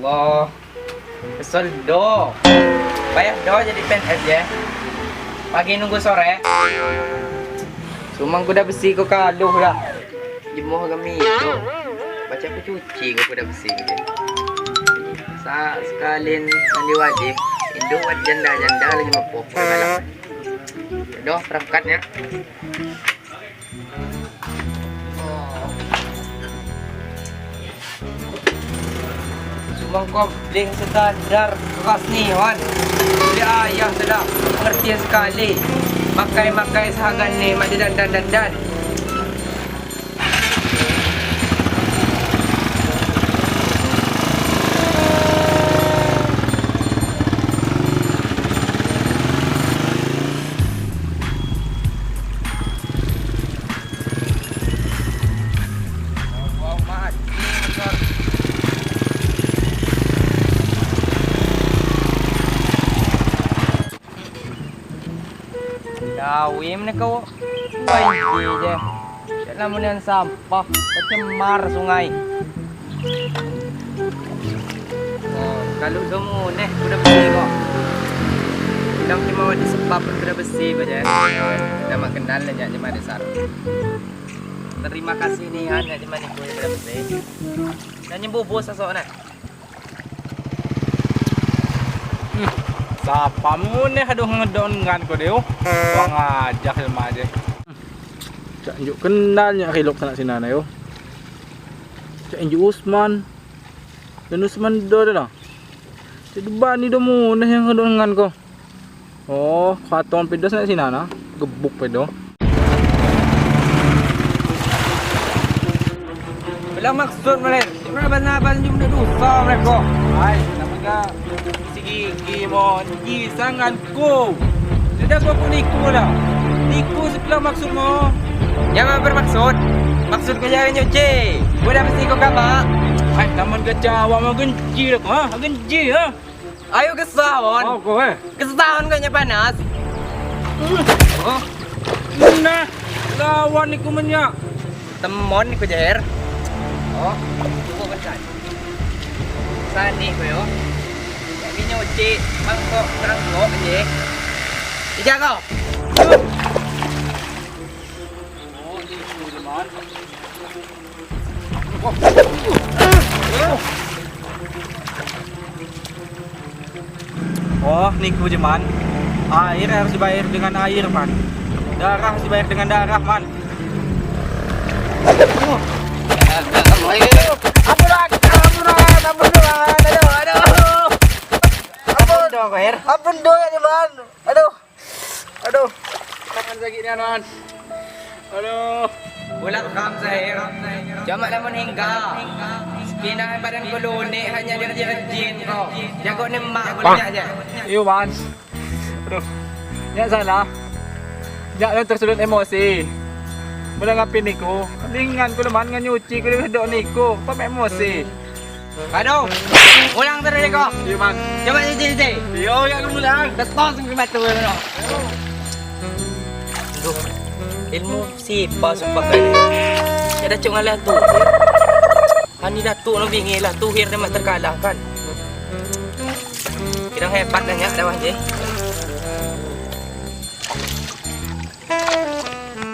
Allah. Kesel do. Payah do jadi PNS ya. Pagi nunggu sore. Sumang kuda besi ko kaluh lah. Jemuh kami itu. Baca aku cuci ko kuda besi ko. Sa sekalin mandi wajib. Indo wat janda-janda lagi mepok malam. Doh perangkatnya. Sumang kompling standar keras nih Wan. Beli ayah sudah pengertian sekali. Makai-makai sehagan nih mak dandan-dandan. Wow, mati motor. Dawi mana kau? Wai je. Jangan namun sampah, tercemar sungai. Oh, kalau semua neh kuda besi kok. Bilang cuma di sebab kuda besi aja. Dah mak kenal lah jak cuma dasar. Terima kasih nih han jak cuma ni kuda besi. Dan nyembuh bos asok nah. Sapa mu nih aduh ngedon ngan ko deu. Wang ngajak ilma aja. Cak njuk kenal nya khilok sanak sinana yo. Cak njuk Usman. Dan Usman do dah. Cak bani do mu nih yang ngedon ngan ko. Oh, katon pedo sanak sinana, gebuk pedo. Bilang maksud mereka, mereka benar-benar jumlah dosa mereka. Ai, nama Gigi mo, gigi sanganku. Sudah aku pun niku lah. Niku sebelah maksud mo. Jangan bermaksud. Maksud kau jangan nyuci. Gua dah mesti kau kamak. Ai, taman kecewa mau genci dah kau, ha? Genci ha? Ayo kesah on. Oh, kau eh. Kesah on kau nya panas. Oh. Nah, lawan niku menyak. Temon niku jer. Oh, cukup kesan. Sani kau yo. Jadi nyuci mangkok terangkok je. Ijak kau. Oh, niku je man. Oh, niku je man. Air harus dibayar dengan air man. Darah harus dibayar dengan darah man. Ampun, ampun, ampun, aduh, aduh. Ampun dong, Her. Ampun dong ya, Man. Aduh. Aduh. Tangan sakit ni man. Aduh. Ulang kam saya. Jamak lamun hingga. Sekina badan kolone hanya dia rajin kau. Jago ni mak boleh aja. Iyo man. Aduh. Nyak salah. Nyak yang tersulut emosi. Boleh ngapin niku. Lingan ku leman ngan nyuci ku dok niku. Apa emosi? Aduh. Ulang terus kau. Iyo man. Jamak nyuci nyuci. Iyo ya aku ulang. Tetos ke batu no. Aduh. Ilmu siapa sumpah kali. Ada cuk ngalah tu. Hani datuk no bingi lah tuhir dia mak terkalahkan. Kira hebat dah nyak dah wajib.